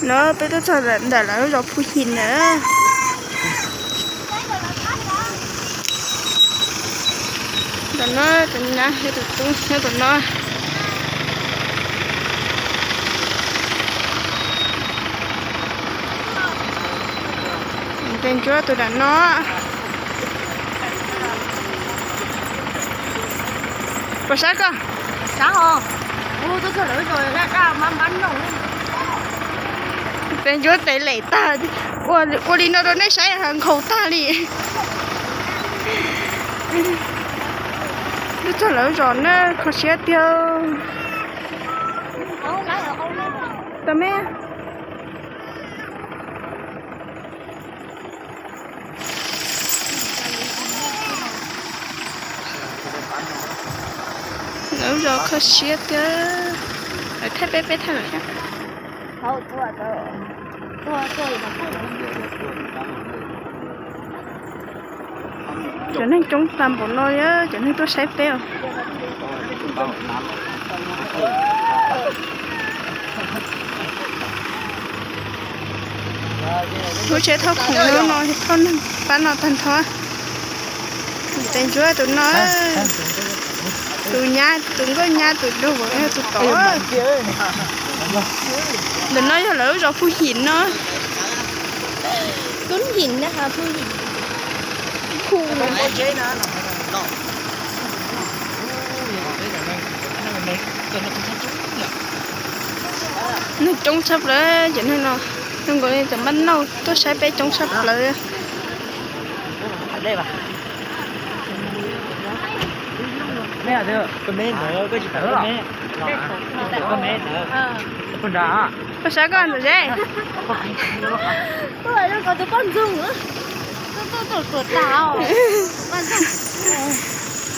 No peb tuaj txog ntawm lawv zos Phu Yim na. Ntawm no tus nyab thiab tus tub nyob ntawm no. Tes ntsuab tus nram no. Puas sab koj? Tes ntsuab tes lem tag, ua li no rau nej saib ha nkhaus tag li. Lub txog lawv zos na kho siab tiag. Tau me. Lawv zos kho siab tiag. Lawv thaij peb, peb thaij lawv thiab. Cov neeg coob tag npaum no, cov neeg tuaj saib peb os. Lub tsheb thauj khoom no, thauj neeg pab no tag nrho. Tes ntsuab tus no, tus nyab, tus nkauj nyab tus dub, tus tod. Ntawm no yog lawv lub zos Phu Yim no. Kub Yim, Phu Yim. Neeg coob tshaj plaws cov neeg no, zoo nkaus li cov npab nauj tuaj saib peb coob tshaj plaws. Koj saib koj ntawm zeb. Tuaj zoo nkaus tus poj ntxoog, tuaj tuaj tuam tas poj ntxoog.